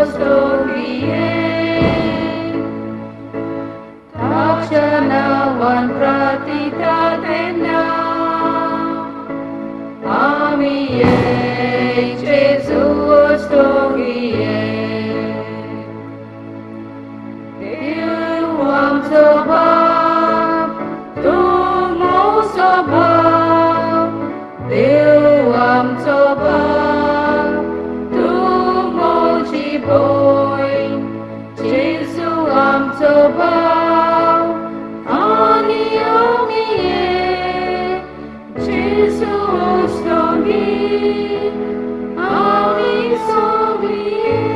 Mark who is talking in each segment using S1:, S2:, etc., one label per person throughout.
S1: स्तोत्रिये. ताच्या नांवान प्रार्थिता तेन्ना आमी ये जेजू स्तोत्रिये. देव आमचो बाप, तूं म्हजो बाप, देव आमचो बाप, तूं म्हजी भयण, जेजू आमचो बाप, आनी आमी एक, जेजू स्तोत्रिये, आमी सगळीं एक.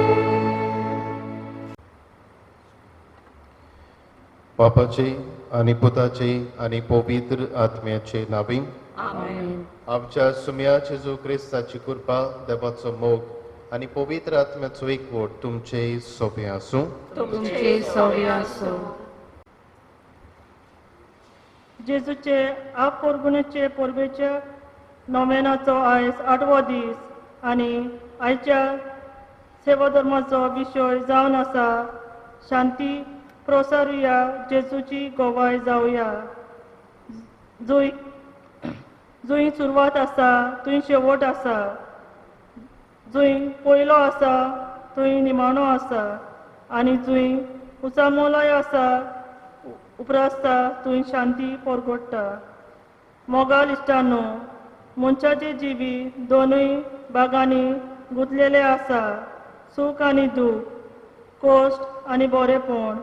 S2: बापाचे आनी पुताचे आनी पवित्र आत्म्याचे नांवी.
S1: आमेन.
S2: आमच्या सुम्या जेजू क्रिस्ताची कृपा, देवाचो मोग आनी पवित्र आत्म्याचो एकवट तुमचे सोबे आसूं.
S1: तुमचे सवे आसूं.
S3: जेजूचे आपपोरबुणेचे परबेच्या नोवेनाचो आयज आठवो दीस आनी आयच्या सेवाधर्माचो विशय जावन आसा शांती प्रसारुया, जेजूची गवाय जावया. जंय जंय सुरवात आसा थंय शेवट आसा, जंय पयलो आसा थंय निमाणो आसा, आनी जंय उचामोलाय आसा उपरासता थंय शांती परगट्टा. मोगाळ इश्टांनो, मनशाचे जिवीत दोनूय भागांनी गुंतलेले आसा, सूख आनी दूख, कश्ट आनी बरेपण,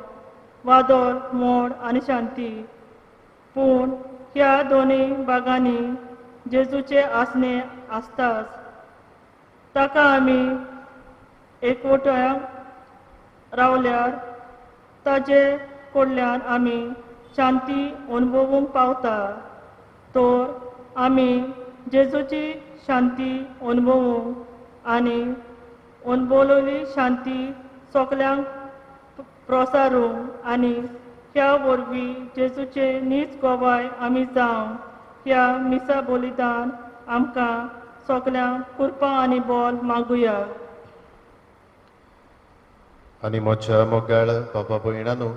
S3: वादळ मोड आनी शांती. पूण ह्या दोनूय भागांनी जेजूचे आसणे आसताच. ताका आमी एकवटया रावल्यार ताजे कडल्यान आमी शांती अनुभवूंक पावता. तर आमी जेजूची शांती अनुभवूंक आनी अनुभवलेली शांती सगल्यांक प्रसारूंक आनी ह्या वरवीं जेजूचे नीज गवाय आमी जावंक ह्या मिसा बलिदान आमकां सगल्यांक कृपा आनी बल मागुया.
S2: आनी म्हज्या मोगाळ बाबा भयणानो,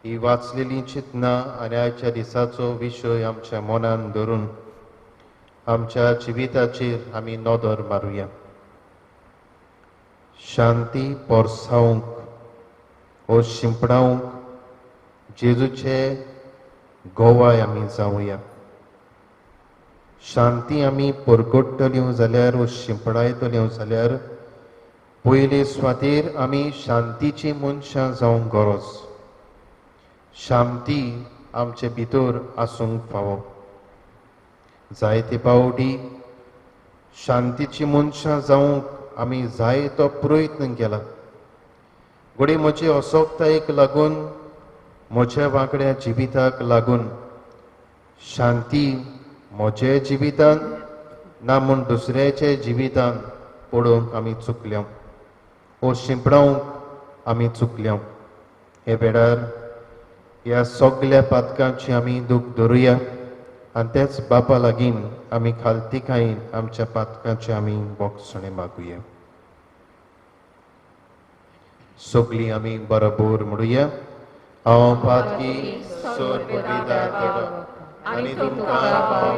S2: ही वाचलेली चिंतनां आनी आयच्या दिसाचो विशय आमच्या मनान धरून आमच्या जिविताचेर आमी नदर मारुया. शांती पोरसावंक ओ शिंपडावंक जेजूचे गोवाय आमी जावया. शांती आमी परगट्टल्यो जाल्यार ओ शिंपडायतल्यो जाल्यार पयले सुवातेर आमी शांतीची मनशां जावंक गरज. शांती आमचे भितर आसूंक फावो. जायते पावटी शांतीची मनशां जावंक आमी जायतो प्रयत्न केला. घडये म्हजे असोक्तायेक लागून, म्हज्या वांकड्या जिविताक लागून शांती म्हज्या जिवितान ना म्हूण दुसऱ्याच्या जिवितान पळोवंक आमी चुकल्या ओ शिंपडावंक आमी चुकल्या. हे वेळार ह्या सगल्या पातकांची आमी दूख धरुया आनी त्याच बापा लागीं आमी खालतीकायेन आमच्या पातकांची आमी बोगसणें मागुया. सगळीं आमी बरोबर म्हणुया, हांव पातकी सोर देवा आनी तुमकां भाव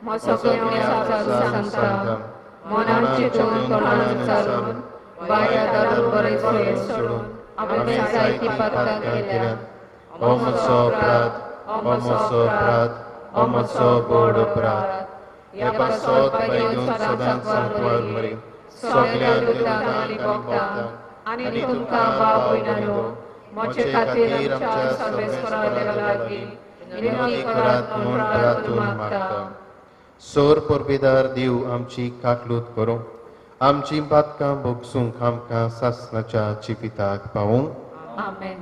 S1: म्हजो सांगता, मनान चिंतून, तोंडान उच्चारून, वायट आदर बरें सोडून हांवें जायतीं पातकां केल्या.
S2: हो म्हजो अपराध, हो म्हजो अपराध, हो म्हजो व्हड अपराध. हे पासत बाय सदांच सांकवाळ मरी, सगल्या दुतांक आनी भक्तांक
S1: आनी तुमकां भाव भयणांनो म्हजे खातीर आमच्या सर्वेस्परा देवा लागीं विनवणी करात म्हूण
S2: प्रार्थून मागता. सोर परबेदार देव आमची काकलूत करूं, आमची पातकां भोगसूंक आमकां सासणाच्या जिविताक पावूं.
S1: आमेन.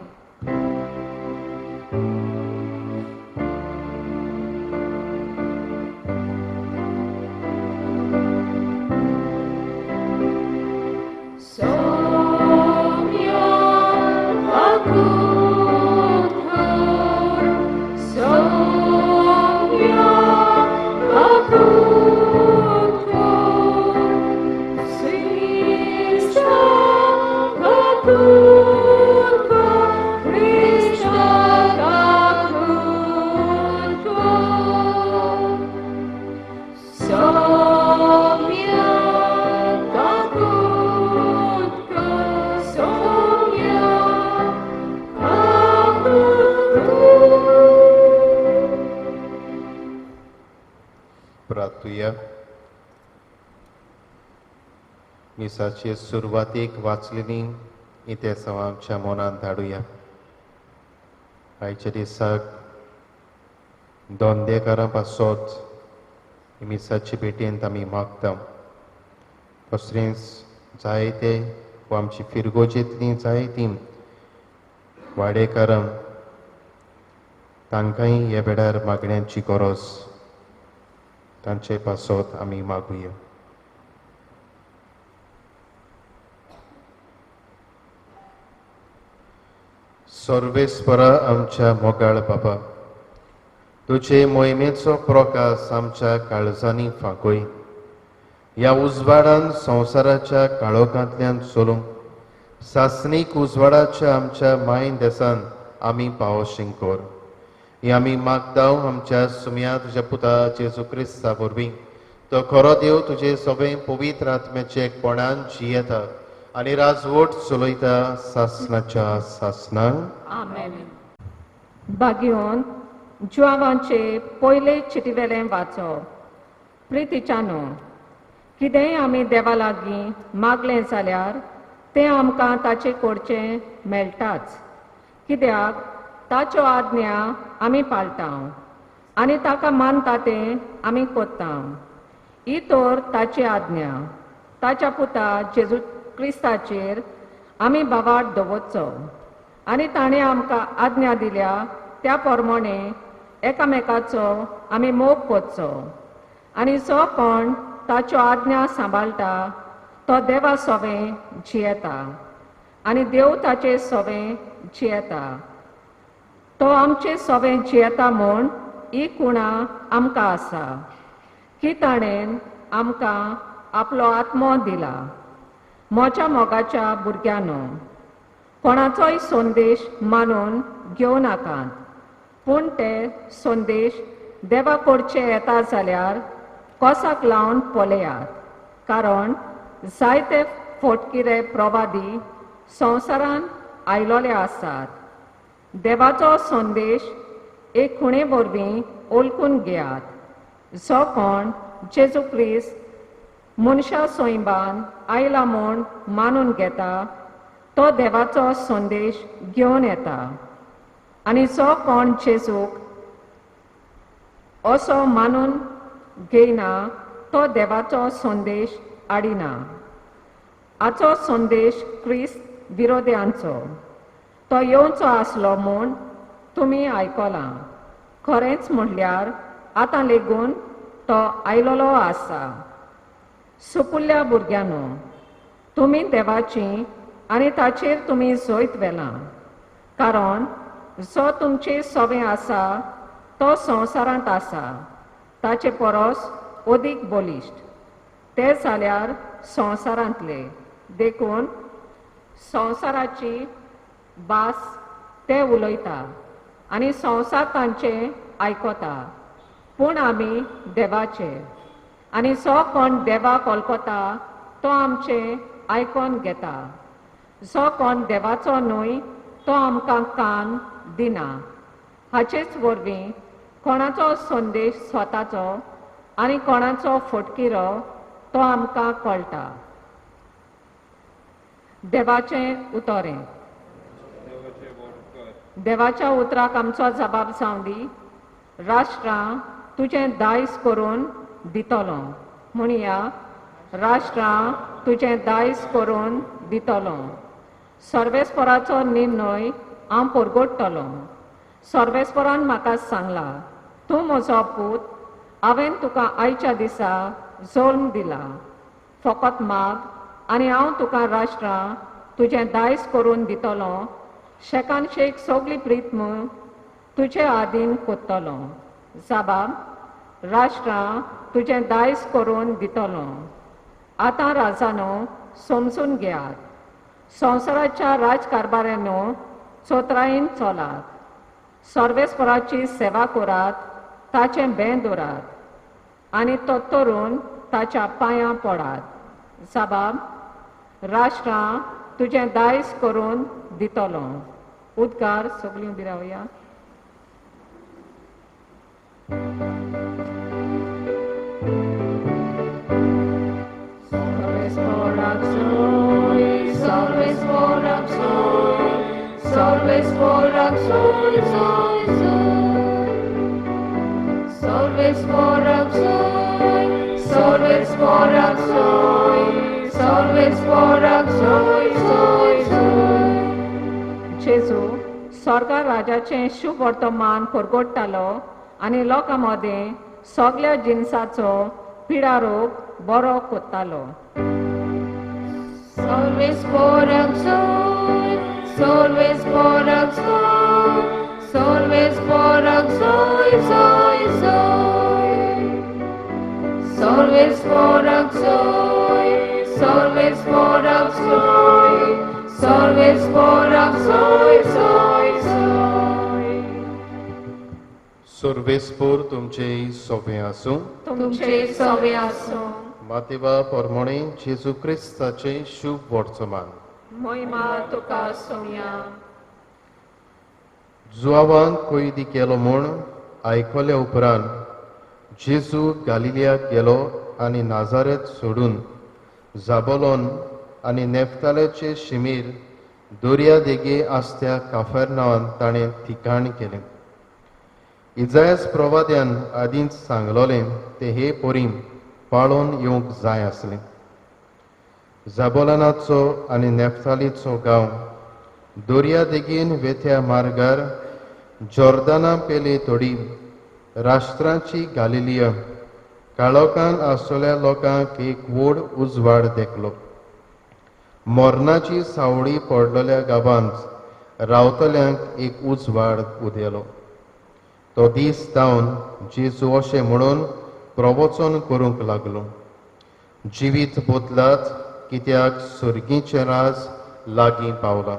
S1: Somio acutur, somio acutur, si
S2: मागुया. मिसाचे सुरवातेक वाचलेली इतिहासांव आमच्या मनांत धाडुया. आयच्या दिसाक दोंदेकारां पासत मिसाचे भेटेंत आमी मागता. तसरेंच जायते वा आमची फिरगोजेंतलीं जायतीं वाडेकारां तांकांय ह्या वेळार मागण्यांची गरज, तांचे पासत आमी मागुया. सर्वेस्परा आमच्या मोगाळ बाबा, तुजे मोहिमेचो प्रकाश आमच्या काळजांनी फांकय. ह्या उजवाडान संवसाराच्या काळोखांतल्यान चलूंक सासणीक उजवाडाच्या आमच्या माय देसान आमी पावोशीं कर. ही आमी मागता आमच्या सुम्या तुज्या पुता जेजू क्रिस्ता वरवीं. तो खरो देव तुजे सगळे पवित्र आत्म्याचे एकपणान जियेता आनी राजवट चलयता सासणाच्या सासणाक.
S1: आमेन. बागियोन जुआवांचे पयले चिटीवेलें वाचो. प्रितीच्यानो, कितेंय आमी देवा लागीं मागलें जाल्यार तें आमकां ताचे कडचें मेळटाच, कित्याक ताच्यो आज्ञा आमी पाळटा आनी ताका मानता तें आमी कोत्ता. ही तर ताची आज्ञा, ताच्या पुता जेजू क्रिस्ताचेर आमी भावार्थ दवरचो आनी ताणें आमकां आज्ञा दिल्या त्या प्रमाणे एकामेकाचो आमी मोग करचो. आनी जो कोण ताच्यो आज्ञा सांबाळटा तो देवा सोवें जियेता आनी देव ताचे सोवें जियेता. तो आमचे सोवें जियेता म्हूण ही कुणा आमकां आसा की ताणें आमकां आपलो आत्मो दिला. म्हज्या मोगाच्या भुरग्यांनो, कोणाचोय संदेश मानून घेवं नाकात, पूण ते संदेश देवा कडचे येता जाल्यार कोसाक लावन पळयात, कारण जायते फोटकिरे प्रवादी संवसारांत आयलोले आसात. देवाचो संदेश एक खुणे वरवीं ओळखून घेयात. जो कोण जेजू क्रिस्त मनशा सैंबान आयला म्हूण मानून घेता तो देवाचो संदेश घेवन येता, आनी जो कोण जेजूक असो मानून घेयना तो देवाचो संदेश हाडिना. हाचो संदेश क्रिस्त विरोध्यांचो, तो येवचो आसलो म्हूण तुमी आयकलां. खरेंच म्हणल्यार आतां लेगून तो आयलोलो आसा. सुपुल्ल्या भुरग्यांनो, तुमी देवाची आनी ताचेर तुमी जैत व्हेलां, कारण जो तुमचे सोवें आसा तो संवसारांत आसा ताचे परस अदीक बलिश्ट. ते जाल्यार संवसारांतले, देखून संवसाराची भास ते उलयता आनी संवसार तांचें आयकता. पूण आमी देवाचे, आनी जो कोण देवाक वळखता तो आमचें आयकोन घेता. जो कोण देवाचो न्हय तो आमकां कान दिना. हाचेच वरवीं कोणाचो संदेश स्वताचो आनी कोणाचो फटकिरो तो आमकां कळटा. देवाचें उतरें. देवाच्या उतराक आमचो जबाब जावं दी. राष्ट्रां तुजें दायज करून दितलो. म्हणया, राष्ट्रां तुजें दायज करून दितलो. सर्वेस्पराचो निर्णय हांव परगटतलो. सर्वेस्परान म्हाका सांगला, तूं म्हजो पूत, हांवें तुका आयच्या दिसा जल्म दिला. फकत माग आनी हांव तुका राष्ट्रां तुजें दायज करून दितलो. शेकान शेक सगळी प्रीत म्हूण तुजे आदीन कोत्तलो. जाबाब, राष्ट्रां तुजें दायज करून दितलो. आतां राजानो समजून घेयात, संवसाराच्या राजकारभाऱ्यांनो चोत्रायेन चलात, सर्वेस्पराची सेवा करात, ताचें बें दवरात आनी तो तरून ताच्या पांयां पडात. जाबाब, राष्ट्रां तुजें दायज करून दितलो. उद्गार. सगळीं उबी रावया. सोय, सर्वेस्पोराक सोय, सर्वेस्पोराक सोय, सोय, सोय. सर्वेस्पोराक सोय, सर्वेस्पोराक सोय, सर्वेस्पोराक सोय, सोय, सोय.
S4: जेजू स्वर्गा राजाचें शुभ वर्तमान परगटतालो आनी लोकां मदें सगल्या जिनसाचो पिडारोग बरो कोत्तालो.
S1: सर्वेस्पोराक सोय, सर्वेस्पोराक सोय, सर्वेस्पोराक सोय, सोय, सोय. सर्वेस्पोराक सोय, सर्वेस्पोराक सोय, सर्वेस्पोराक सोय, सोय, सोय.
S2: सर्वेस्पोर तुमचे सोबें आसूं.
S1: तुमचे सवे आसूं.
S2: मातेवा पोरमोणे जेजू क्रिस्ताचें शुभ वर्तमान.
S1: महिमा तुका सोम्या.
S2: जुआवान कोयदी केलो म्हूण आयकल्या उपरांत जेजू गालिलियाक गेलो आनी नाजारेत सोडून जाबोलोन आनी नेफ्ताल्याचे शिमीर दर्या देगे आसत्या काफेरनांवान ताणें ठिकाण केलें. इजायस प्रवाद्यान आदींच सांगलोलें तें हे पोरीं पाळोवन येवंक जाय आसलें. जाबोलानाचो आनी नेफ्तालीचो गांव दर्या देगेन वेत्या मार्गार जॉर्दाना पेले थोडी राष्ट्रांची गालिलिया काळोखान आसलेल्या लोकांक एक व्हड उजवाड देखलो. मरणाची सावळी पडलेल्या गांवांत रावतल्यांक एक उजवाड उदेलो. तो दीस जावन जेजू अशें म्हणून प्रवचन करूंक लागलो, जिवीत बदलात कित्याक सर्गीचें राज लागीं पावलां.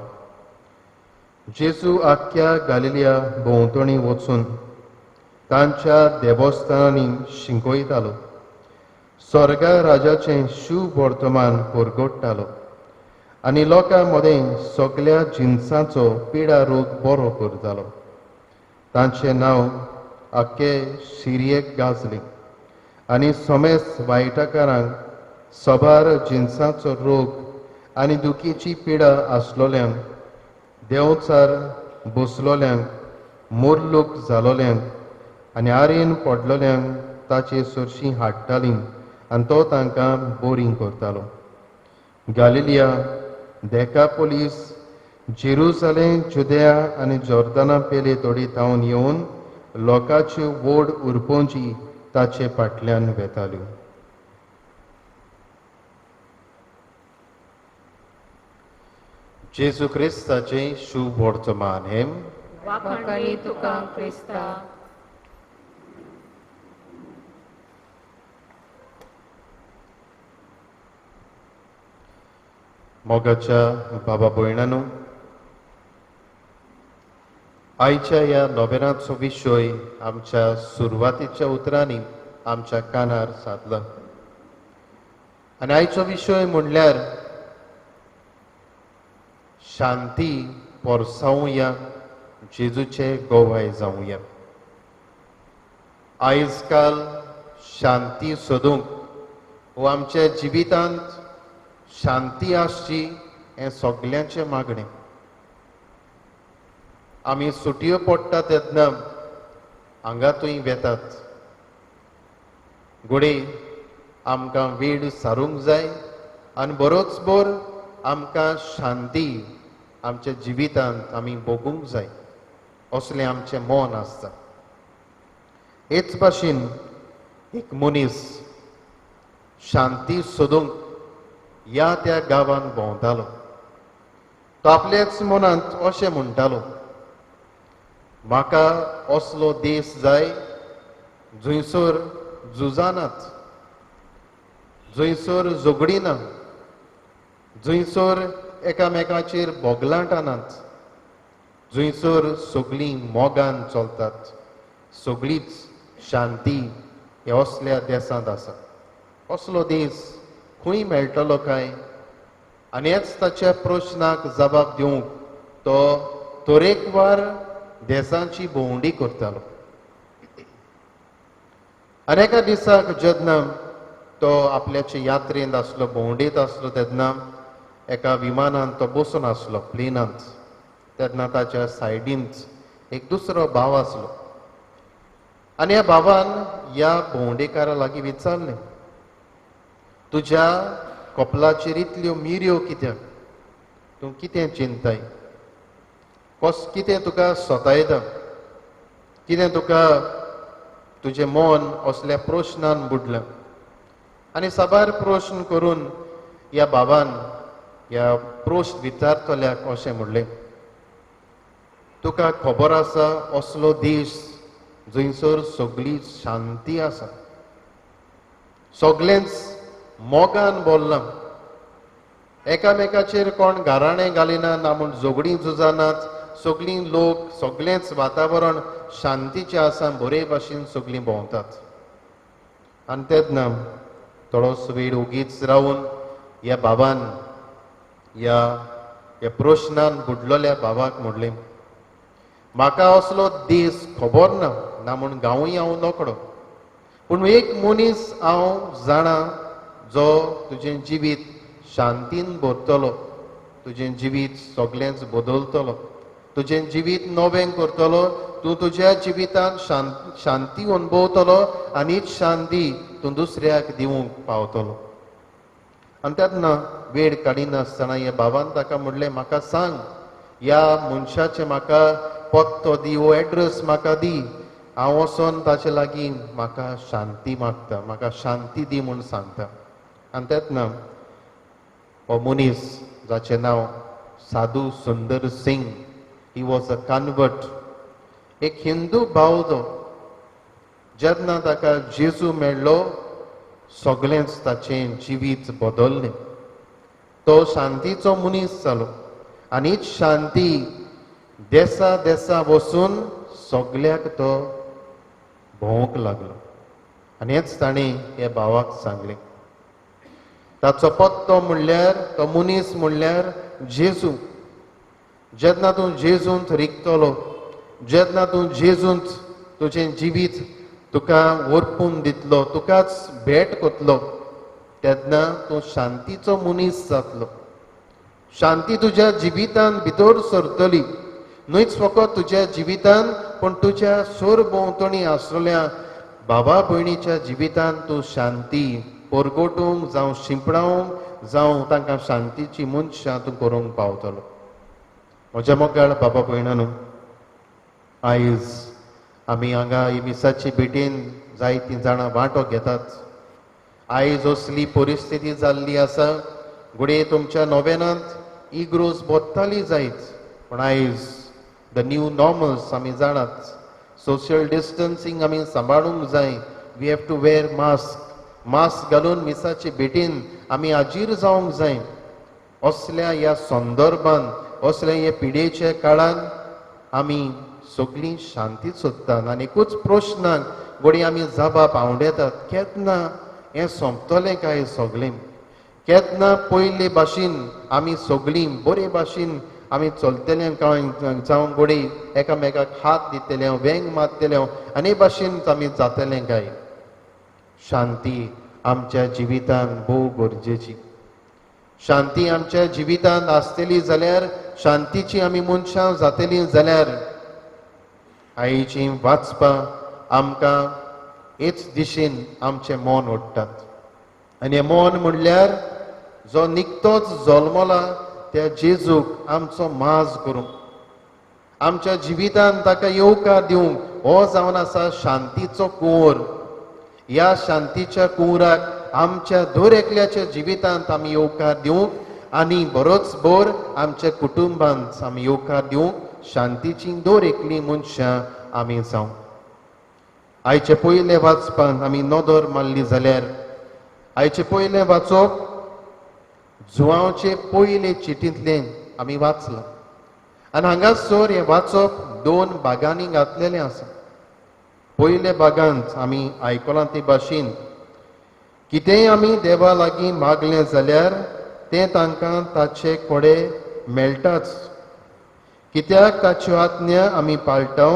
S2: जेजू आख्ख्या गालिलिया भोंवतणी वचून तांच्या देवस्थानांनी शिंकयतालो, स्वर्गा राजाचें शुभ वर्तमान परगटतालो आनी लोकां मदें सगल्या जिनसांचो पिडा रोग बरो करतालो. तांचें नांव आख्खे सिरियेक गाजलें आनी समेस्त वायटकारांक सबार जिनसांचो रोग आनी दुखीची पिडा आसलोल्यांक, देंवचार बसलोल्यांक, मोरलूक जालोल्यांक आनी आरेन पडलोल्यांक ताचे सरशीं हाडटालीं आनी तो तांकां बोरींग करतालो. गालिलिया, देकापोलीस, जेरुजालेम, जुदया आनी जॉर्दाना पेले तोडी थावन येवन लोकांच्यो व्हड उरपोंजी ताचे फाटल्यान वेताल्यो. जेजू क्रिस्ताचें शुभ वर्तमान हें.
S1: वाखाणणी तुका क्रिस्ता.
S2: मोगाच्या बाबा भयणांनो, आयच्या ह्या नोवेनाचो विशय आमच्या सुरवातीच्या उतरांनी आमच्या कानार सादला आनी आयचो विशय म्हणल्यार शांती पोरसावया, जेजूचे गोवाय जावया. आयज काल शांती सोदूंक वो आमच्या जिवितांत शांती आसची हें सगल्यांचें मागणें. आमी सुटयो पडटा तेन्ना हांगा थंय वेतात, घडये आमकां वेळ सारूंक जाय आनी बरोच बर आमकां शांती आमच्या जिवितांत आमी भोगूंक जाय असलें आमचें मन आसता. हेच भाशेन एक मनीस शांती सोदूंक ह्या त्या गांवांत भोंवतालो. तो आपल्याच मनांत अशें म्हणटालो, म्हाका असलो देश जाय जंयसर झुजानात, जंयसर झगडी ना, जंयसर एकामेकाचेर बोगलाटानात, जंयसर सगळीं मोगान चलतात, सगळीच शांती हे असल्या देशांत आसा. असलो देश खंय मेळटलो काय? आनी हेच ताच्या प्रश्नाक जबाब दिवंक तो तरेकवार देशांची भोंवडी करतालो. आनी एका दिसाक जेन्ना तो आपल्याचे यात्रेंत आसलो, भोंवडेंत आसलो तेन्ना एका विमानांत तो बसून आसलो, प्लेनांत. तेन्ना ताच्या सायडींत एक दुसरो भाव आसलो आनी ह्या भावान ह्या भोंवडेकारा लागीं विचारलें, तुज्या कपलाचेर इतल्यो मिरयो कित्याक? तूं कितें चिंताय? कस कितें तुका सतायता? कितें तुका तुजें मन असल्या प्रश्नान बुडलां? आनी साबार प्रश्न करून ह्या बाबान ह्या प्रश्न विचारतल्याक अशें म्हणलें, तुका खबर आसा असलो देश जंयसर सगळी शांती आसा, सगळेंच मोगान बोल्लां, एकामेकाचेर कोण गाराणें घालिना ना म्हूण झगडीं झुजानात, सगळीं लोक सगळेंच वातावरण शांतीचें आसा, बरे भाशेन सगळीं भोंवतात. आनी तेन्ना थोडोसो वेळ ओगीच रावन ह्या बाबान ह्या प्रश्नान बुडलेल्या बाबाक म्हणलें, म्हाका असलो देश खबर ना, ना म्हूण गांवूय हांव नकळो, पूण एक मनीस हांव जाणा जो तुजें जिवीत शांतीन भरतलो, तुजें जिवीत सगळेंच बदलतलो, तुजें जिवीत नवें करतलो, तूं तुज्या जिवितांत शांती अनुभवतलो आनी हीच शांती तूं दुसऱ्याक दिवंक पावतलो. आनी तेन्ना वेळ काडिनासतना ह्या बाबान ताका म्हणलें, म्हाका सांग ह्या मनशाचें म्हाका पत्तो दी, हो एड्रेस म्हाका दी, हांव वचोन ताचे लागीं म्हाका शांती मागता, म्हाका शांती दी म्हूण सांगता. आनी तेन्ना हो मनीस जाचें नांव Sadhu Sundar Singh, he was a convert, एक हिंदू भाव तो, जेन्ना ताका जेजू मेळ्ळो सगळेंच ताचें जिवीत बदल्लें, तो शांतीचो मनीस जालो आनी हीच शांती देसा देसा वचून सगळ्याक तो भोंवंक लागलो. आनी हेंच ताणें ह्या भावाक सांगलें. ताचो पत्तो म्हणल्यार, तो मनीस म्हणल्यार जेजू. जेन्ना तूं जेजूंत रिगतलो, जेन्ना तूं जेजूंत तुजें जिवीत तुका ओरपून दितलो, तुकाच भेट करतलो, तेन्ना तूं शांतीचो मनीस जातलो. शांती तुज्या जिवितांत भितर सरतली, न्हयच फकत तुज्या जिवितांत पूण तुज्या सरभोंवतणी आसलेल्या बाबा भयणीच्या जिवितांत तूं शांती परगटूंक जावं शिंपडावंक जावं तांकां शांतीची मनशां तूं करूंक पावतलो. म्हज्या मोगाळ बाबा भयणानू, आयज आमी हांगा ही मिसाची भेटेन जायतीं जाणां वांटो घेतात. आयज असली परिस्थिती जाल्ली आसा, घडये तुमच्या नोवेनांत इग्रोज बोत्ताली जायत, पूण आयज the new normals आमी जाणात, सोशल डिस्टन्सींग आमी सांबाळूंक जाय, we have to wear mask, mask घालून मिसाचे भेटेन आमी हाजीर जावंक जाय. असल्या ह्या संदर्भान, असल्या ह्या पिडेच्या काळान आमी सगळीं शांती सोदतात आनी एकूच प्रश्नाक घडये आमी जबाब आंवडेतात, केन्ना हें सोंपतलें काय सगळें, केन्ना पयले भाशेन आमी सगळीं बरे भाशेन आमी चलतले काय, जावं घडये एकामेकाक हात दितले, वेंग मारतले आनी हे भाशेन आमी जातले काय. शांती आमच्या जिवितांत भोव गरजेची. शांती आमच्या जिवितांत आसतली जाल्यार, शांतीची आमी मनशां जातली जाल्यार आईची वाचपां आमकां हेच दिशेन आमचें मन ओडटात. आनी हें मन म्हणल्यार जो निकतोच जल्मला त्या जेजूक आमचो माज करूंक, आमच्या जिवितांत ताका येवकार दिवंक, हो जावन आसा शांतीचो कुंवर. ह्या शांतीच्या कुंवराक आमच्या दर एकल्याच्या जिवितांत आमी येवकार दिवंक आनी बरोच भर आमच्या कुटुंबांत आमी येवकार दिवंक शांतीची दर एकली मनशां आमी जावं. आयचे पयले वाचपान आमी नदर मारली जाल्यार आयचे पयलें वाचप जुवांवचे पयले चिटींतलें आमी वाचलां आनी हांगासर हें वाचप दोन भागांनी घातलेलें आसा. पयले भागांत आमी आयकलां ते भाशेन कितेंय आमी देवा लागीं मागलें जाल्यार तें तांकां ताचे कडेन मेळटाच, कित्याक ताच्यो आज्ञा आमी पाळटा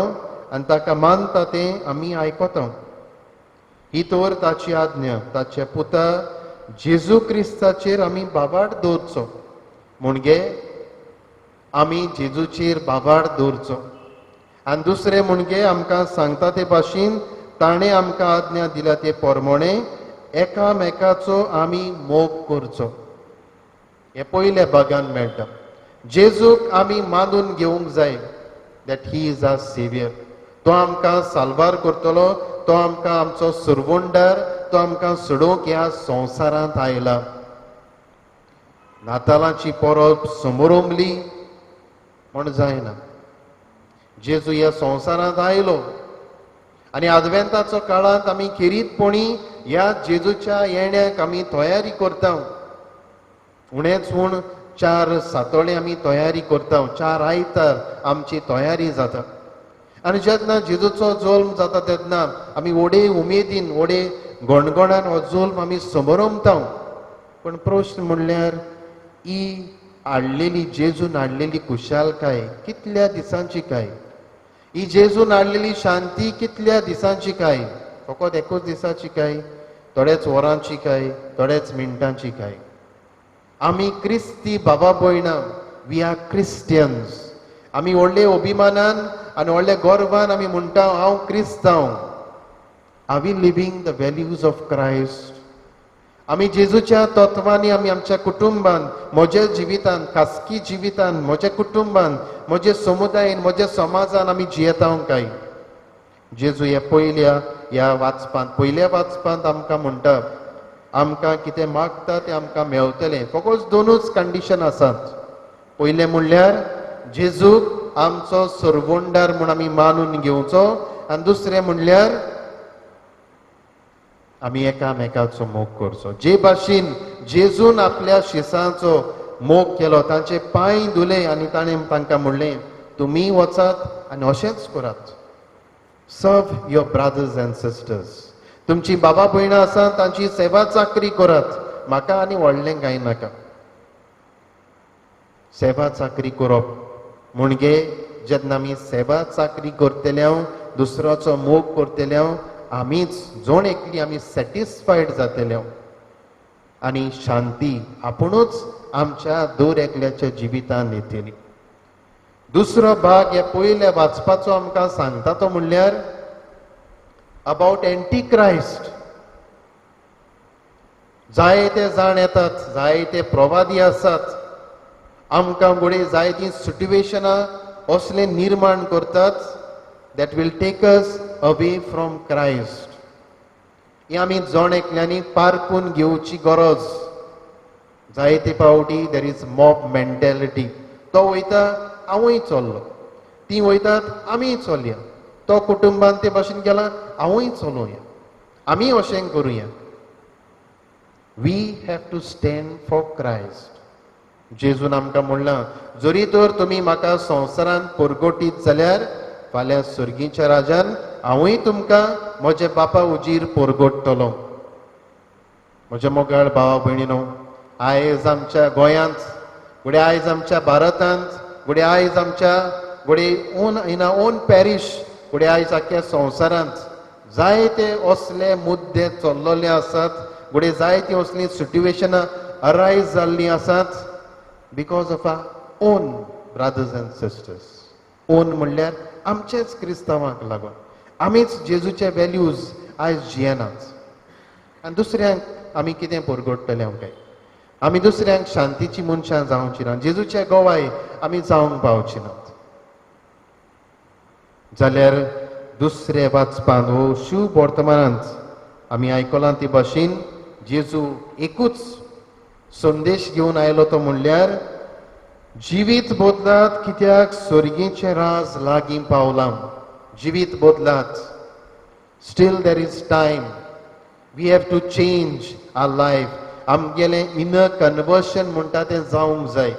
S2: आनी ताका मानता तें आमी आयकता. ही तर ताची आज्ञा, ताच्या पुता जेजू क्रिस्ताचेर आमी बाबाड दवरचो. म्हणजे आमी जेजूचेर बाबाड दवरचो. आनी दुसरें म्हणजे आमकां सांगता ते भाशेन ताणें आमकां आज्ञा दिल्या ते प्रमाणे एकामेकाचो आमी मोग करचो. हे पयल्या भागान मेळटा. जेजूक आमी मानून घेवंक जाय that he is our saviour. तो आमकां साल्वार करतलो, तो आमकां आमचो सुरवंडार, तो आमकां सोडोवंक ह्या संवसारांत आयला. नातालांची परब समोरमली म्हण जायना. जेजू ह्या संवसारांत आयलो आनी आदवेंताचो काळांत आमी खेरीतपणी ह्या जेजूच्या येण्याक आमी तयारी करता. उणेच म्हूण 4 सातोळे आमी तयारी करता, 4 आयतार आमची तयारी जाता. आनी जेन्ना जेजूचो जल्म जाता तेन्ना आमी व्हडे उमेदीन, व्हडे गणगणान हो जल्म आमी समरमता. पूण प्रश्न म्हणल्यार ही हाडलेली जेजून हाडलेली खुशालकाय कितल्या दिसांची काय? ही जेजून हाडलेली शांती कितल्या दिसांची काय? फकत एकूच दिसाची काय? थोड्याच वरांची काय? थोड्याच मिनटांची काय? आमी क्रिस्ती बाबा भयणां, we are Christians. आमी व्हडले अभिमानान आनी व्हडल्या गर्वान आमी म्हणटा हांव क्रिस्तांव. Are we living the values of Christ? आमी जेजूच्या तत्वांनी आमी आमच्या कुटुंबान, म्हज्या जिवितान, खासगी जिवितान, म्हज्या कुटुंबान, म्हज्या समुदायेन, म्हज्या समाजान आमी जियेता काय? जेजू ह्या पयल्या ह्या वाचपांत, पयल्या वाचपांत आमकां म्हणटा आमकां कितें मागता तें आमकां मेवतलें. फकत 2 कंडिशन आसात. पयलें म्हणल्यार जेजूक आमचो सरवंडार म्हूण आमी मानून घेवचो आनी दुसरें म्हणल्यार आमी एकामेकाचो मोग करचो. जे भाशेन जेजून आपल्या शिसांचो मोग केलो, तांचे पांय धुले आनी ताणें तांकां म्हणलें तुमी वचात आनी अशेंच करात. Serve your brothers and sisters. तुमची बाबा भयणां आसा तांची सेवा चाकरी करात, म्हाका आनी व्हडलें कांय नाका. सेवा चाकरी करप म्हणजे जेन्ना आमी सेवा चाकरी करतले हांव, दुसऱ्याचो मोग करतले हांव, आमीच जण एकली आमी सॅटिस्फायड जातले हांव आनी शांती आपुणूच आमच्या दर एकल्याच्या जिवितान येतली. दुसरो भाग ह्या पयल्या वाचपाचो आमकां सांगता तो म्हणल्यार अबाउट एंटी क्रायस्ट. जायते जाण येतात, जायते प्रवादी आसात, आमकां घडये जायतीं सिट्युएशनां असलें निर्माण करतात that will take us away from Christ. ही आमी जण एकल्यांनी पारखून घेवची गरज. जायते फावटी there is mob mentality. तो वयता हांवूय चल्लो, ती वयतात आमीय चलया, तो कुटुंबान ते भाशेन गेला हांवूय चलोया, आमी अशें करुया. We have to stand for Christ. जेजून आमकां म्हणलां जरी तर तुमी म्हाका संवसारांत परगटीत जाल्यार फाल्यां सर्गीच्या राजान हांवूय तुमकां म्हज्या बापा उजीर परगट्टलो. म्हज्या मोगाळ भावा भयणीनो, आयज आमच्या गोंयांत, घडये आयज आमच्या भारतांत, घडये आयज आमच्या घडये own in our own parish, घडये आयज आख्या संवसारांत जायते असले मुद्दे चल्लेले आसात, घडये जायतीं असलीं सिट्युएशनां अरायज जाल्लीं आसात because of our own brothers and sisters. Own म्हणल्यार आमचेच क्रिस्तांवांक लागून आमीच जेजूचे व्हॅल्यूज आयज जियेनात आनी दुसऱ्यांक आमी कितें परगट्टले काय? आमी दुसऱ्यांक शांतीची मनशां जावची ना, जेजूचे गोवाय आमी जावंक पावची नात. जाल्यार दुसरे वाचपांत हो शुभ वर्तमानांत आमी आयकलां ती भाशेन जेजू एकूच संदेश घेवन आयलो, तो म्हणल्यार जिवीत बदलात कित्याक सर्गीचें राज लागीं पावलां. जिवीत बदलात. Still there is time. We have to change our life. आमगेलें इनर कन्वर्शन म्हणटा तें जावंक जाय.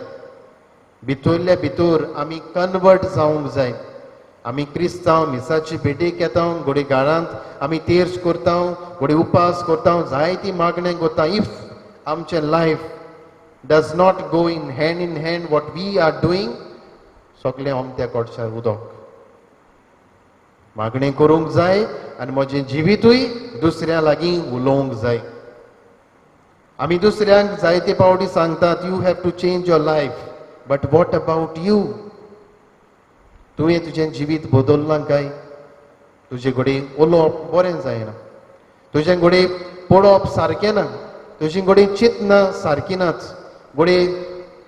S2: भितरल्या भितर आमी कन्वर्ट जावंक जाय. आमी क्रिस्तांव मिसाची भेटेक येता, घडये घरांत आमी तेर्स करता, घडये उपास करता, जायती मागण्यो करता. If आमचें life does not go in hand in hand what we are doing, सगळें अमत्या कोडशार उदक. मागणें करूंक जाय आनी म्हजें जिवितूय दुसऱ्या लागीं उलोवंक जाय. आमी दुसऱ्यांक जायते पावटी सांगतात, you have to change your life, but what about you? तुवें तुजें जिवीत बदल्लां काय? तुजे कडेन उलोवप बरें जायना, तुजें घडये पळोवप सारकें ना, तुजी घडये चिंतना सारकी नाच, घडये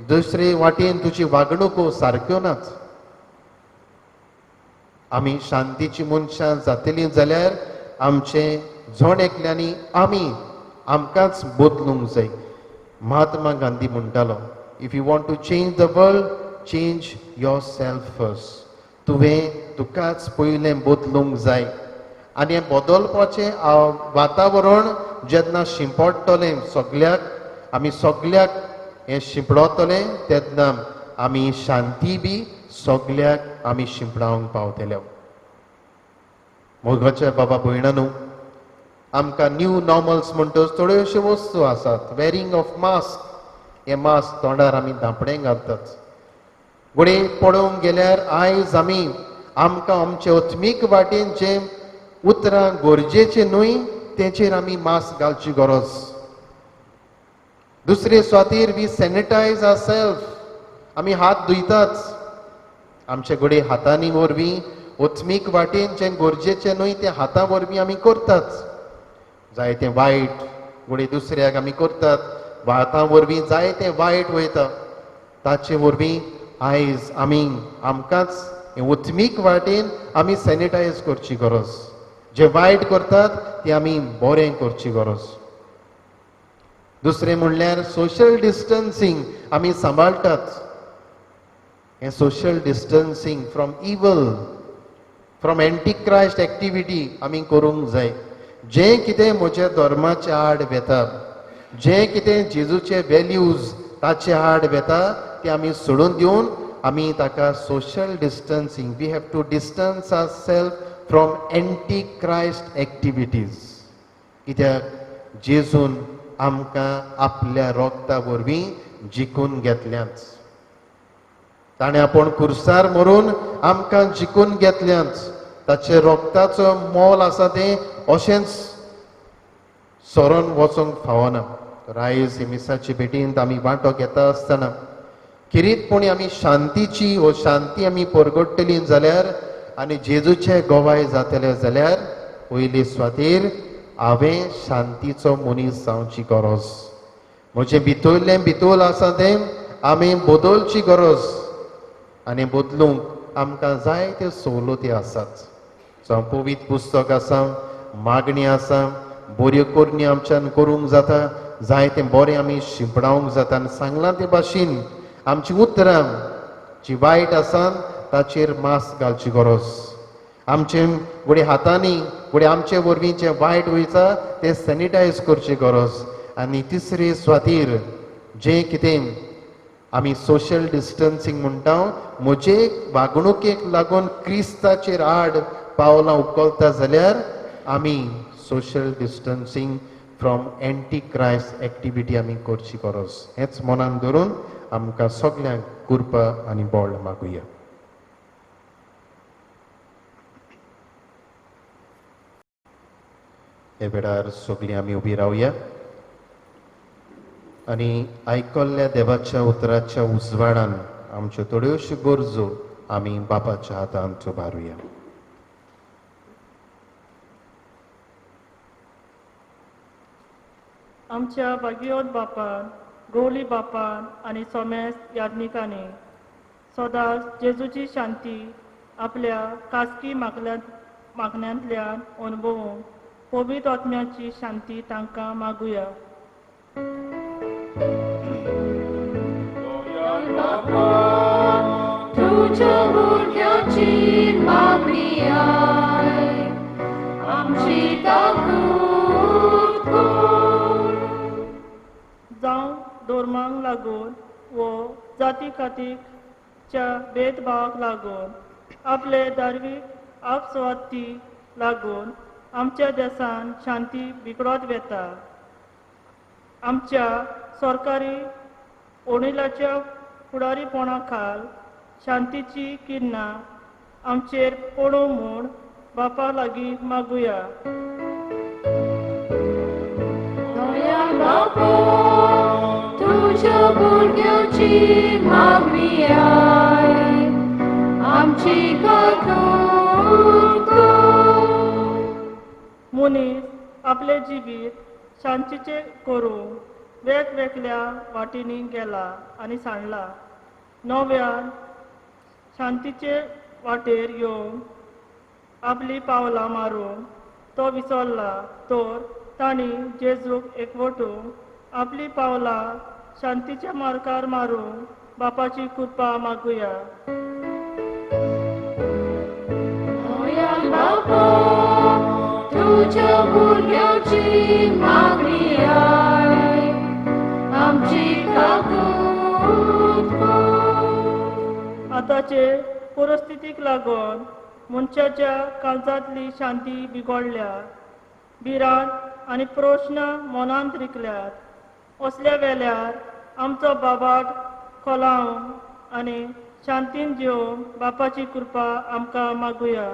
S2: दुसरे वाटेन तुजी वागणुको सारक्यो नाच. आमी शांतीची मनशां जातलीं जाल्यार आमचें जण एकल्यांनी आमी आमकांच बदलूंक जाय. महात्मा गांधी म्हणटालो, if you want to change the world, change yourself first. तुवें तुकाच पयलें बदलूंक जाय. आनी हें बदलपाचें वातावरण जेन्ना शिंपडटलें सगल्याक, आमी सगल्याक हें शिंपडतलें, तेन्ना आमी शांती बी सगल्याक आमी शिंपडावंक पावतले. मोगाच्या बाबा भयणानू, आमकां न्यू नॉर्मल्स म्हणटच थोड्योश्यो वस्तू आसात. वेरींग ऑफ मास्क, हें मास्क तोंडार आमी धांपणें घालतात. घडये पळोवंक गेल्यार आयज आमी आमकां आमचे आत्मीक वाटेन जें उतरां गरजेचें न्हय तेचेर आमी मास्क घालची गरज. दुसरे सुवातेर we sanitise our self, आमी हात धुयतात. आमचे घडये हातांनी वरवीं आत्मीक वाटेन जें गरजेचें न्हय तें हाता वरवीं आमी करतात. जायतें वायट घडये दुसऱ्याक आमी करतात, हातां वरवीं जायतें वायट वयता. ताचे वरवीं आयज आमी आमकांच आत्मीक वाटेन आमी सॅनिटायज करची गरज. जे वायट करतात ते आमी बरें करची गरज. दुसरें म्हणल्यार सोशल डिस्टन्सींग आमी सांबाळटात. हें social distancing from evil, from antichrist activity आमी करूंक जाय. जें कितें म्हज्या धर्माच्या आड वेता, जें कितें जेजूचे वेल्यूज ताचे आड वेता, तें आमी सोडून दिवन आमी ताका social distancing, we have to distance our self from antichrist activities. कित्याक जेजून आमकां आपल्या रोगता वरवीं जिखून घेतल्याच. ताणें आपूण कुर्सार मरून आमकां जिखून घेतल्याच. ताचे रोगताचो मोल आसा तें अशेंच सरोन वचोंक फावना. तर आयज हे मिसाचे भेटींत आमी वांटो घेता आसतना किरीतपणी आमी शांतीची वो शांती आमी परगडटली जाल्यार आनी जेजूचे गोवाय जातले जाल्यार पयले सुवातेर हांवें शांतीचो मनीस जावची गरज. म्हजें भितरलें भितर आसा तें आमी बदलची गरज. आनी बदलूंक आमकां जायत्यो सवलती आसात. जावं पवित्र पुस्तक आसा, मागणी आसा, बऱ्यो करणी आमच्यान करूंक जाता, जायतें बरें आमी शिंपडावंक जाता. आनी सांगलां ते भाशेन आमची उतरां जी वायट आसा ताचेर मास्क घालची गरज. आमचे घडये हातांनी घडये आमचे वरवीं जें वायट वयता तें सॅनिटायज करची गरज. आनी तिसरे सुवातेर जें कितें आमी सोशल डिस्टन्सींग म्हणटा, म्हजे वागणुकेक लागून क्रिस्ताचेर आड पावलां उखलता जाल्यार आमी social distancing from antichrist activity आमी करची गरज. हेंच मनान धरून आमकां सगल्यांक कृपा आनी बळ मागुया. हे वेळार सगळीं आमी उबी रावया आनी आयकल्ल्या देवाच्या उतराच्या उजवाडान आमच्यो थोड्योश्यो गरजो आमी बापाच्या हातांत उबारुया.
S3: आमच्या भागियोत बापान, गोवली बापान आनी सोमेस याज्ञिकांनी सदांच जेजूची शांती आपल्या खासगी मागण्यांतल्यान अणभवूंक पवित्र आत्म्याची शांती तांकां मागुया.
S1: तुज्या भुरग्याची मागणी आयक, आमची ताकूत कर.
S3: जावं धर्माक लागून वो जाती खातीरच्या भेदभावाक लागून आपले धार्मीक आपसुवार्थी लागून आमच्या देशान शांती बिगडत वेता. आमच्या सरकारी ओणिलाच्या फुडारीपणा खाल शांतीची किरणां आमचेर पडूं म्हूण बापा लागीं मागुया.
S1: बापा तुज्या भुरग्यांची मागणी आयक, आमची काकूट कर.
S3: मनीस आपले जिवीत शांतीचें करूंक वेगवेगळ्या वाटेंनी गेला आनी सांडला. नव्यान शांतीचे वाटेर येवंक आपली पावलां मारूंक तो विसरला तर तांणी जेजूक एकवटूंक आपली पावलां शांतीच्या मार्गार मारूंक बापाची कृपा मागुया.
S1: बापा तुज्या भुरग्यांची मागणी आयक, आमची काकूट कर.
S3: आतांचे परिस्थितीक लागून मनशाच्या काळजांतली शांती बिगडल्या, भिरांत आनी प्रश्न मनांत रिकल्यात. असल्या वेल्यार आमचो बाबाट खोलावंक आनी शांतीन जिवंक बापाची कृपा आमकां मागुया.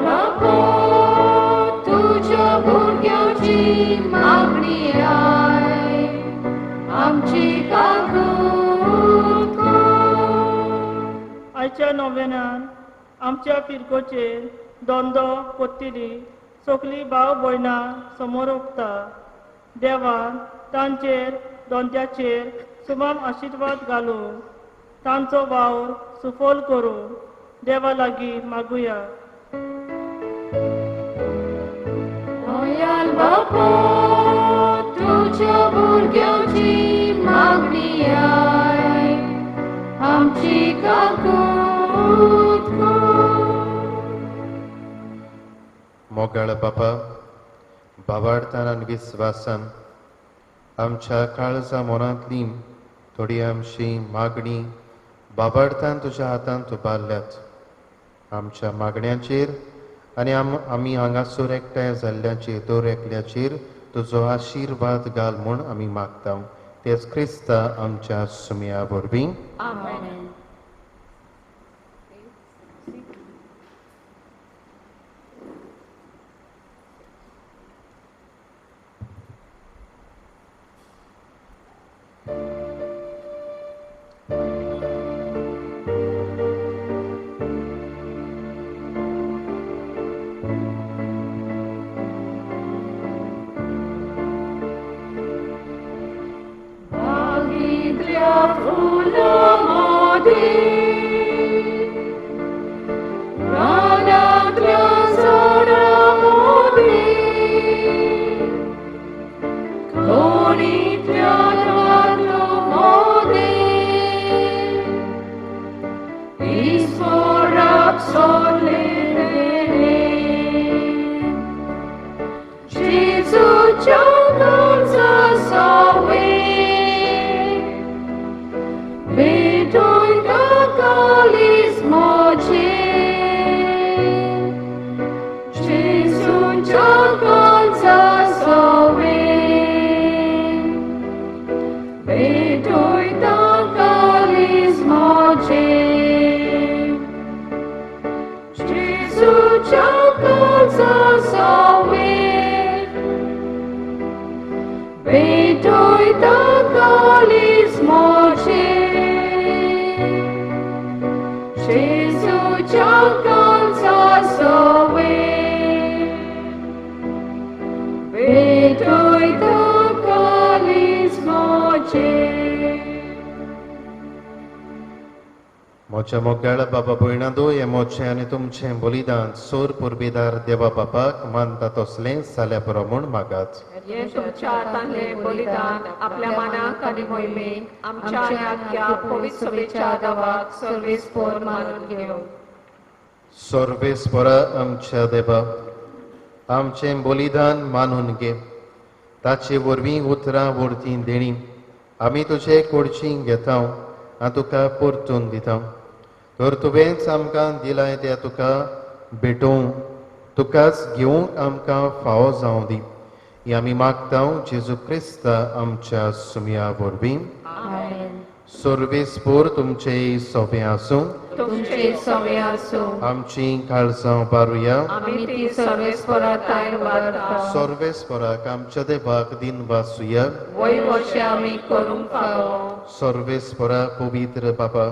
S1: बापा तुज्या भुरग्यांची मागणी आयक, आमची काकूट कर.
S3: आयच्या नोवेनान आमच्या फिरगोचेर धंदो कोत्तिली सगळीं भाव भयणां समोर उगता. देवान तांचेर धंद्याचेर सुमाम आशिर्वाद घालूं, तांचो वावर सुफल करूं देवा लागीं मागुया.
S1: बापा तुज्या भुरग्यांची मागणी आयक, आमची काकूट कर.
S2: मोगाळ बापा, बाबाडतान आनी विस्वासान आमच्या काळजा मनांतली थोडी आमची मागणी बाबाडतान तुज्या हातांत उबारल्यात. आमच्या मागण्यांचेर आनी आमी हांगासर एकठांय जाल्ल्याचेर दर एकल्याचेर तुजो आशिर्वाद घाल म्हूण आमी मागता. तेच क्रिस्ता आमच्या सुमया वरवीं.
S4: आमेन.
S2: मोच्या मोगाळ बाबा भयणांनो, हें मोचें आनी तुमचें बलिदान सोर पुर्बेदार देवा बापाक मानता तसलें जाल्या पुरो म्हूण मागात.
S4: हें तुमच्या हातांतलें बलिदान आपल्या मनाक आनी मोहिमेक आमच्या आनी आख्ख्या पवित्र सभेच्या देवाक सर्वेस्पोर मानून घेवं.
S2: सर्वेस्पोरा आमच्या देवा, आमचें बलिदान मानून घे. ताचे वरवीं उतरां वरतीं देणी आमी तुजे कडची घेता आनी तुका परतून दिता. तर तुवेंच आमकां दिलाय त्या तुका भेटोवंक, तुकाच घेवंक आमकां फावो जावं दी. ही आमी मागता जेजू क्रिस्ता आमच्या सुमया वरवीं. सर्वेस्पोर तुमचे सोंपें आसूं.
S4: तुमचे सवे आसूं.
S2: आमची काळजां उबारुया.
S4: आमी ती सर्वेस्परा तायर वारता.
S2: सर्वेस्पराक आमच्या देवाक दिन वाचुया.
S4: वय वशे आमी करूंक फावो.
S2: सर्वेस्परा पवित्र बाबा,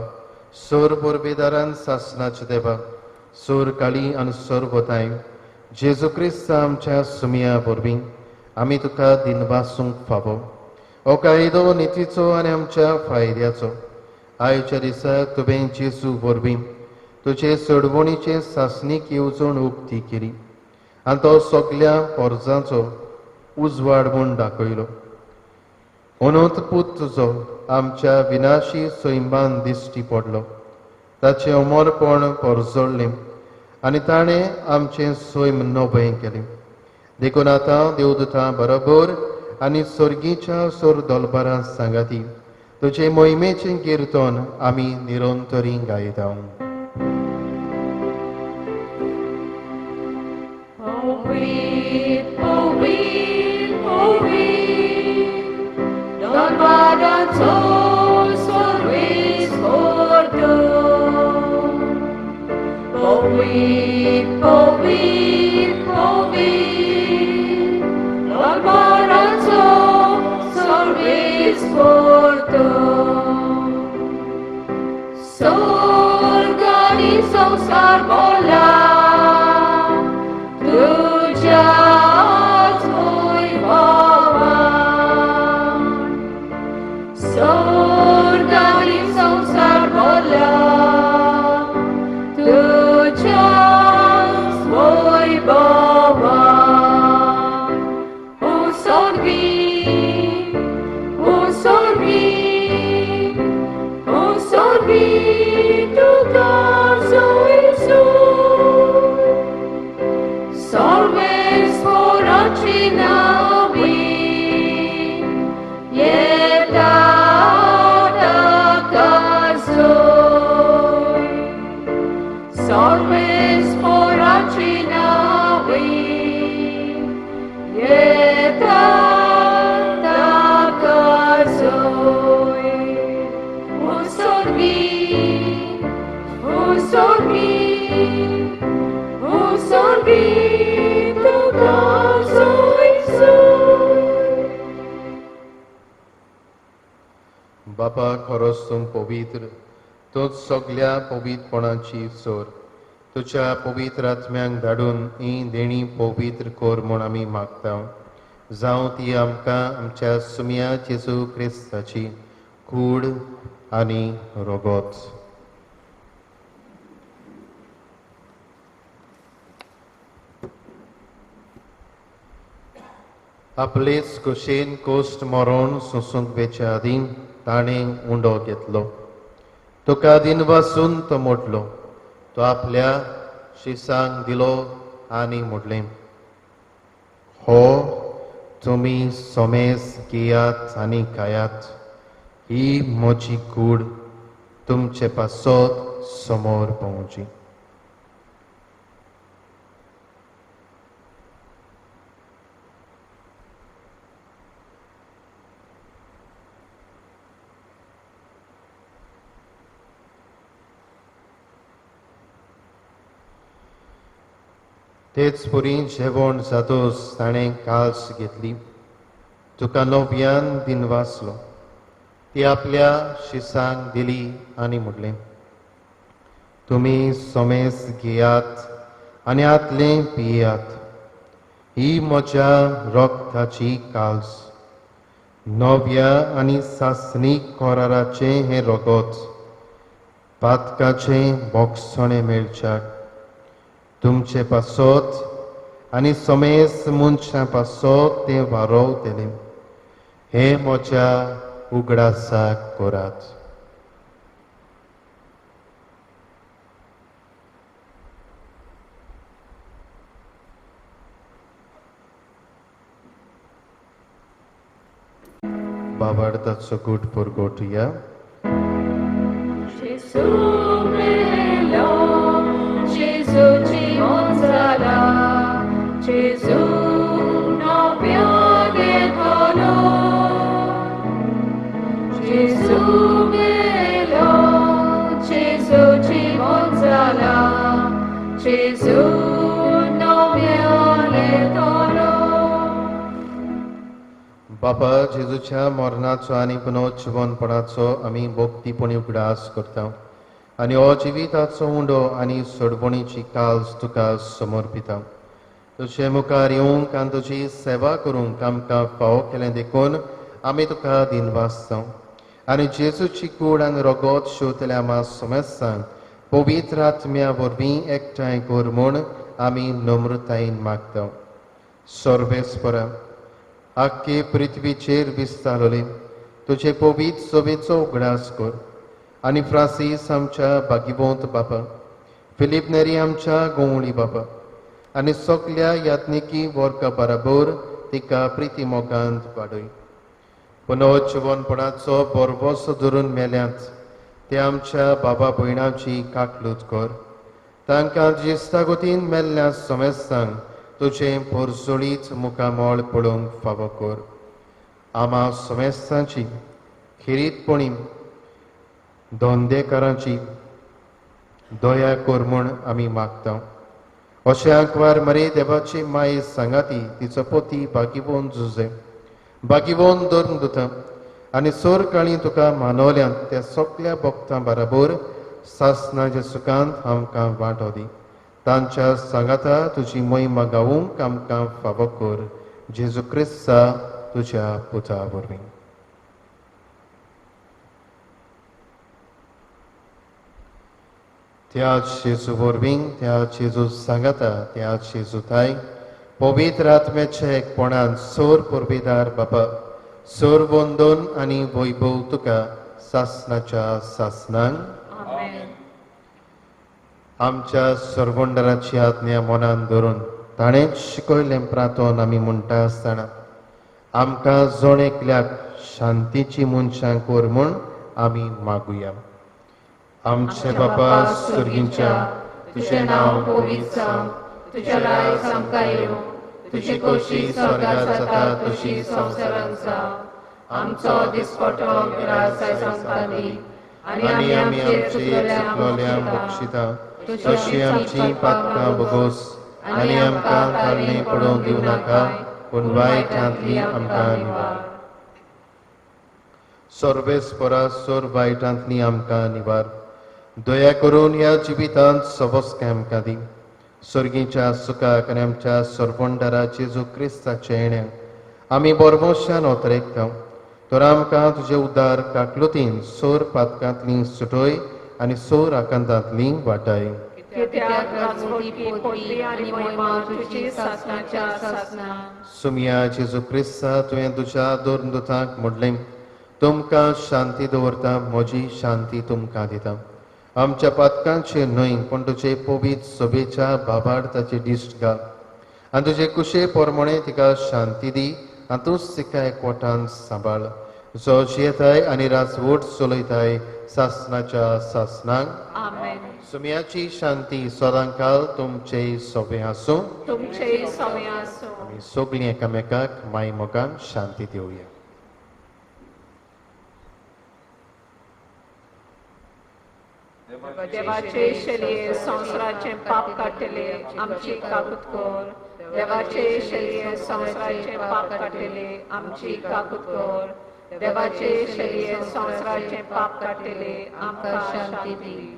S2: सोर पोरबेदारान सासनाचे देवा, सोर काळी आनी सोर जेजू क्रिस्त आमच्या सुमया वरवीं आमी तुका दिनवासूंक फावो. हो कायदो नितीचो आनी आमच्या फायद्याचो. आयच्या दिसा तुवें जेजू वरवीं तुजे सोडवणीचे सासणीक येवजण उक्ती केली आनी तो सगल्या पोरजांचो उजवाड म्हूण दाखयलो. अनंत पूत तुजो आमच्या विनाशी सैमान दिश्टी पडलो. ताचें अमरपण परजळ्ळें आनी ताणें आमचें सैम नवें केलें. देखून आतां देवदूतां बरोबर आनी सर्गीच्या सोर दलबारां सांगाती तुजे मोहिमेचें किर्तन आमी निरंतरी गायता.
S1: संसार बोला तुझ्याच वैभवान. स्वर्ग आनी संसार बोला तुझ्याच वैभवान. ओ स्वर्गी, ओ स्वर्गी, ओ स्वर्गी तुका
S2: बापा, खरोच तूं पवित्र, तूंच सगल्या पवित्रपणाची सोर. तुज्या पवित्र आत्म्यांक धाडून ही देणी पवित्र कर म्हूण आमी मागता. जावं ती आमकां आमच्या सुमया जेजू क्रिस्ताची कूड आनी रोगोत. आपलेच कुशेन कोश्ट मरोण सोंसूंक वेच्या आदीं ताणें उंडो घेतलो. तुका दिनवासून तो मोडलो. तो आपल्या शिसांक दिलो आनी म्हणलें, हो तुमी सोमेस घेयात आनी खायात. ही म्हजी कूड तुमचे पासत समोर पावची. तेच पुरी जेवण जातोच ताणें काल्स घेतली. तुका नव्यान दिनवासलो. ती आपल्या शिसांक दिली आनी म्हणलें, तुमी सोमेस घेयात आनी आतलें पियात. ही म्हज्या रक्ताची काल्स. नव्या आनी सासणीक कराराचें हें रगत पातकाचें बोगसणें मेळच्याक तुमचे पासत आनी समेस मनशां पासत तें वारोवतलें. हें म्हज्या उगडासाक करात. बाबार्थाचो गूट परगोटया.
S1: Gesù non più di color, Gesù मेलो, जेजू जिवंत जाला, जेजू नव्यान येतलो.
S2: बापा, जेजूच्या मरणाचो आनी पुनर्जिवनपणाचो आमी भक्तीपणी उगडास करता आनी हो जिविताचो उंडो आनी सोडवणीची काल्स तुका समर्पिता. तुजे मुखार येवंक आनी तुजी सेवा करूंक आमकां फावो केलें देखून आमी तुका दिनवास जावं आनी जेजूची कूड आनी रगत शिवतल्या आमा समेस्तांक पवित्र आत्म्या वरवीं एकठांय कर म्हूण आमी नम्रतायेन मागता. सर्वेस्परा, आख्खे पृथ्वीचेर विस्तारले तुजे पवित्र सभेचो उगडास कर आनी फ्रांसीस आमच्या बागीबोंत बापा, फिलीप नेरी आमच्या गोंवळी बापा आनी सगल्या यात्निकी वर्गा बराबर तिका प्रिती मोगांत वाडय. पुनर्जिवनपणाचो बरवसो धरून मेल्यांत ते आमच्या बाबा भयणाची काकलूत कर. तांकां जेस्ता गोतीन मेल्ल्या समेस्तांक तुजें पोरसोळीच मुखामळ पळोवंक फावो कर. आमा समेस्तांची खेरीतपणी धंदेकारांची दया कर म्हूण आमी मागता. अशें आंकवार मरे देवाची माये सांगाती तिचो पोती बागीबोन जुजे बागीबोन धरून दुता आनी सोर काळी तुका मानवल्यांत त्या सगल्या भक्तां बराबर सासनाच्या सुखांत आमकां वांटो दी. तांच्या सांगाता तुजी महिमा गावूंक आमकां फावो कर. जेजू क्रिस्ता तुज्या पुता वरवीं. त्याच जेजू वरवीं, त्याच जेजू सांगाता, त्याच जेजू थाय पवित्र आत्म्याच्या एकपणान सोर पुर्वेदार बापा, सोर वंदन आनी वैभव तुका सासनाच्या सासनांक.
S4: आमेन.
S2: आमच्या सर्वंडराची आज्ञा मनान धरून ताणेंच शिकयलें प्रातोन आमी म्हणटा आसतना आमकां जण एकल्याक शांतीची मनशां कर म्हूण आमी मागुया. आमचे बापा सुर्गींच्या,
S1: तुजें नांव पवित्र जावं, तुजें राज आमकां येवं, तुजी खोशी स्वर्गात जाता तशी संवसारांत जावं. आमचो दिसपटो ग्रास आयज आमकां दी
S2: आनी आमी आमचे चुकलोल्यांक बक्षिता तशी आमची पातकां भोगोस आनी आमकां ताळणी पडोवंक दिवं नाका, पूण वायटांतली आमकां निवार. सर्वेस्परा, सोर वायटांतली आमकां निवार. दया करून ह्या जिवितांत सवस्काय आमकां दी. सर्गीच्या सुखाक आनी आमच्या सर्वंडरा जेजू क्रिस्ताच्या येण्याक आमी बरमोशान ओतरेकता. तर आमकां तुजे उदार काकलुतीन सोर पातकांतली सुटय आनी सोर आकांतांतली वाटाय.
S4: कित्याक राजवटी पदवी आनी महिमा तुजी सासणाच्या सासणा.
S2: सुमिया जेजू क्रिस्ता, तुवें तुज्या दोन दुतांक म्हणलें, तुमकां शांती दवरता, म्हजी शांती तुमकां दिता. आमच्या पातकांचे न्हय पूण तुजे पवित्र सभेच्या बाबार्थाचे दिश्ट घाल आनी तुजे कुशे प्रमाणे तिका शांती दी आनी तूंच तिका एकवटान सांबाळ, जो जियेताय आनी राजवट चलयताय सासणाच्या सासणांक.
S4: आमेन.
S2: सुम्याची शांती सदांकाल तुमचे सोबे आसूं.
S4: तुमचे सोबे आसूं.
S2: आमी सगळीं एकामेकाक माय मोगान शांती दिवया.
S4: देवाचे शेलये संवसाराचें पाप काडटले आमची काकूत कर. देवाचे शेलये संवसाराचें पाप काडटले आमची काकूत कर. देवाचे शेलये संवसाराचें पाप काडटले आमकां शांती दी.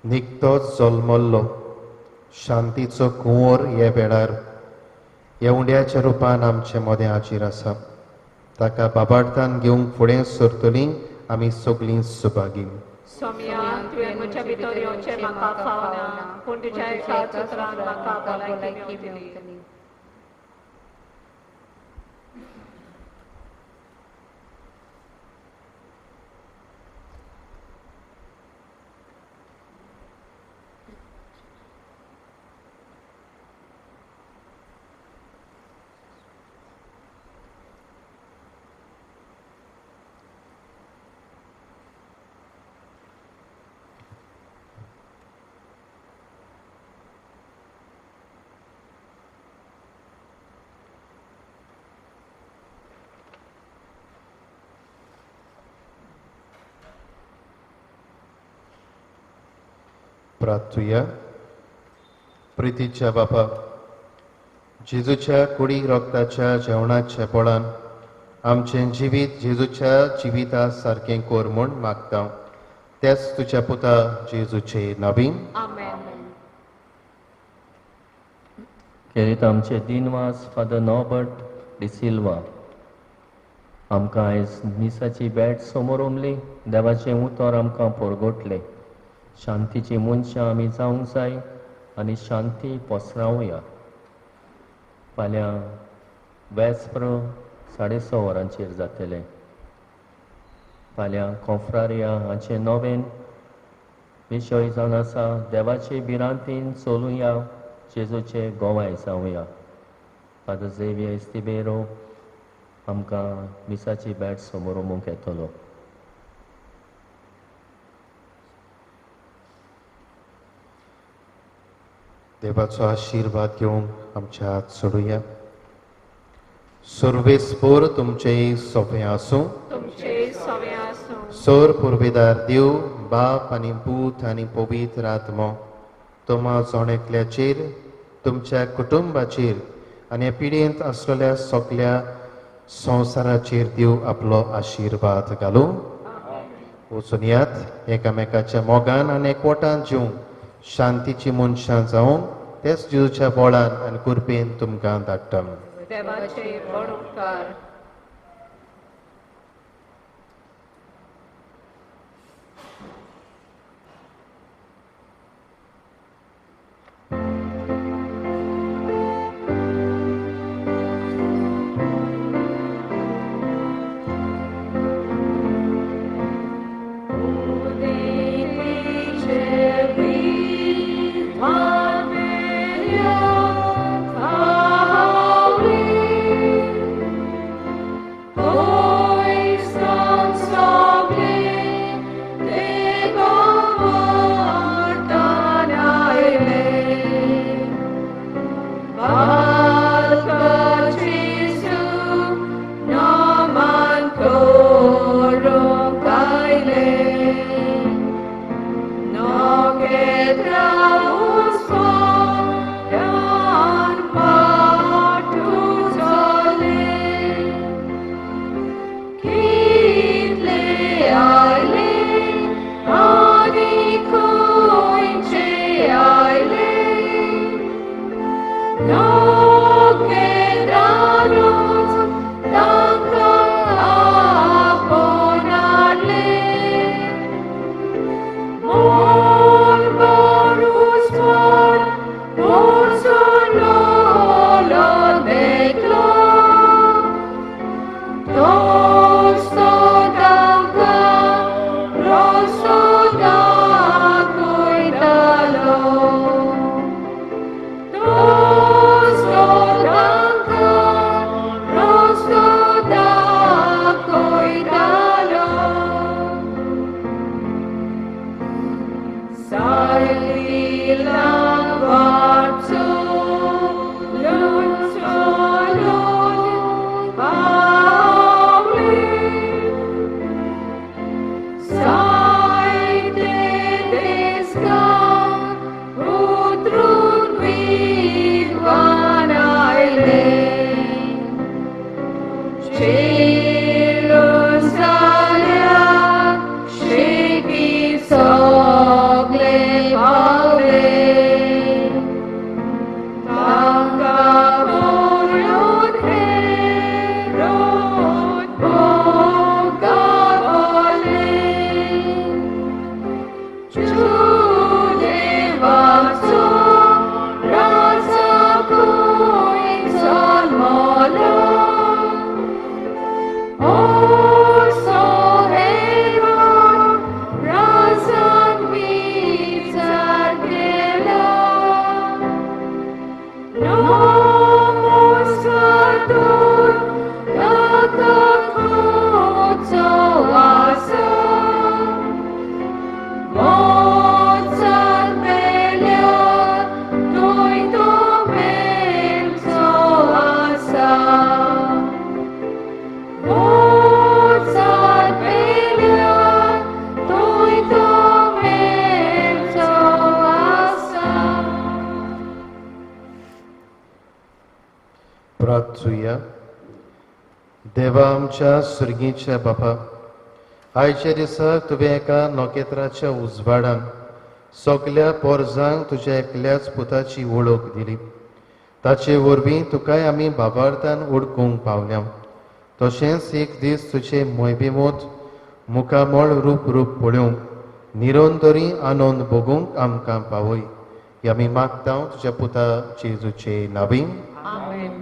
S2: निकतोच जल्मल्लो शांतीचो कुंवर हे वेळार ह्या उंड्याच्या रुपान आमचे मदें हाजीर आसा. ताका बाबार्थान घेवंक फुडें सरतलीं आमी सगळीं सुभागी.
S4: सोम्या, तुवें म्हज्या भितर येवचें म्हाका फावना, पूण तुज्या एकाच उतरान म्हाका भलायकी मेवतली.
S2: प्रार्थुया. प्रितीच्या बापा, जेजूच्या कुडी रोगताच्या जेवणाच्या बळान आमचें जिवीत जेजूच्या जिविता सारकें कर म्हूण मागता, तेच तुज्या पुता जेजूचे नावीन.
S4: आमेन.
S5: खेरीत आमचे दिनवास फादर नॉबर्ट डिसिल्वा आमकां आयज मिसाची भेट समोर उमली, देवाचें उतर आमकां परगटलें. शांतीची मनशां आमी जावंक जाय आनी शांती पसरावया. फाल्यां वेस्प्र 6:30 वरांचेर जातलें. फाल्यां कोंफ्रारिया हाचें नवें विशय जावन आसा, देवाचे भिरांतीन चलुया, जेजूचे गोवाय जावया. फादर झेवियर इस्तिबेरो आमकां मिसाची भेट समोर उमूंक येतलो.
S2: देवाचो आशिर्वाद घेवंक आमच्या हात सोडुया. सर्वेस्पोर तुमचे सोंपें आसूं.
S4: तुमचे सवे आसूं.
S2: सोर पुर्वेदार देव बाप आनी पूत आनी पवित्र आत्मो तुमा जण एकल्याचेर, तुमच्या कुटुंबाचेर आनी ह्या पिढयेंत आसलेल्या सगल्या संवसाराचेर देव आपलो आशिर्वाद घालूं. वचून यात एकामेकाच्या मोगान आनी एकवटान जिवंक, शांतीची मनशां जावंक तेच जेजूच्या बळान आनी कृपेन तुमकां धाडटा.
S4: देवाचे व्हड उपकार.
S2: देवा आमच्या सुर्गीच्या बापा, आयच्या दिसा तुवें एका नखेत्राच्या उजवाडान सगल्या पोरजांक तुज्या एकल्याच पुताची वळख दिली. ताचे वरवीं तुकाय आमी बाबार्थान उडकूंक पावल्या. तशेंच एक दीस तुजे मोयबिमोत मुखामळ रूप रूप पळोवंक निरंतरी आनंद भोगूंक आमकां पावय. हे आमी मागता तुज्या पुता जेजूचे नावीं.
S4: आमेन.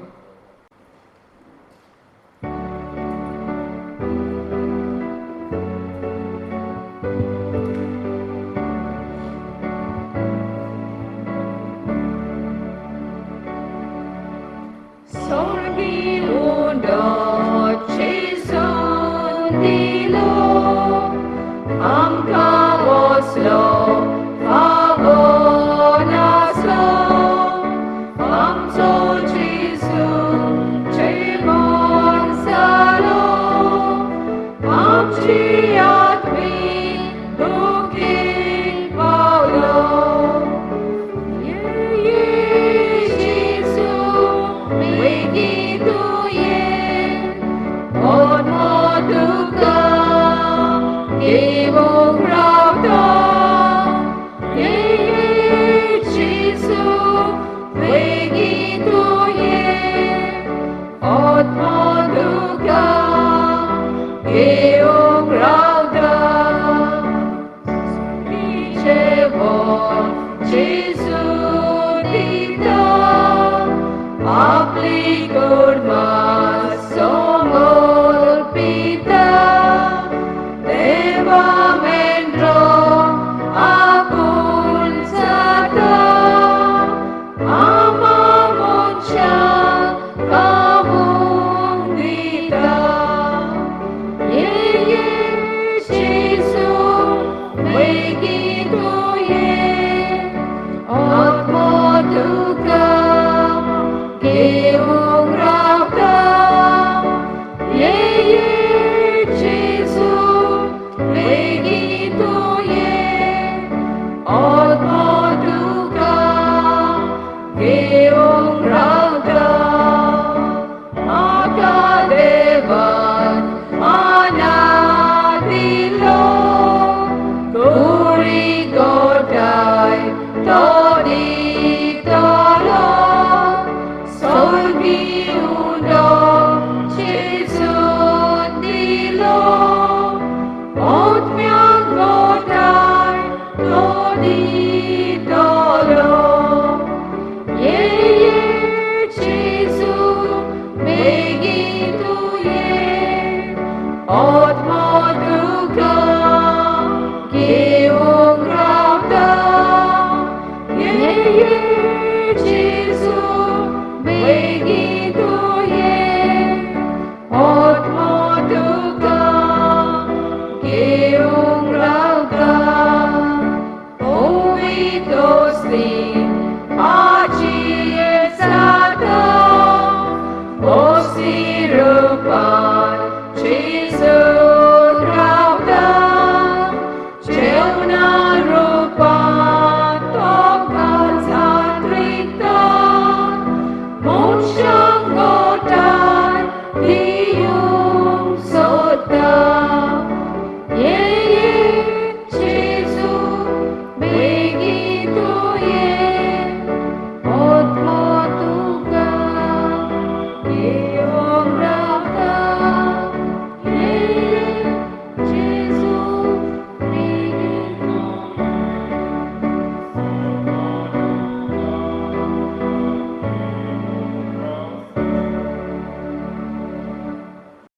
S1: Rupa, Jesus.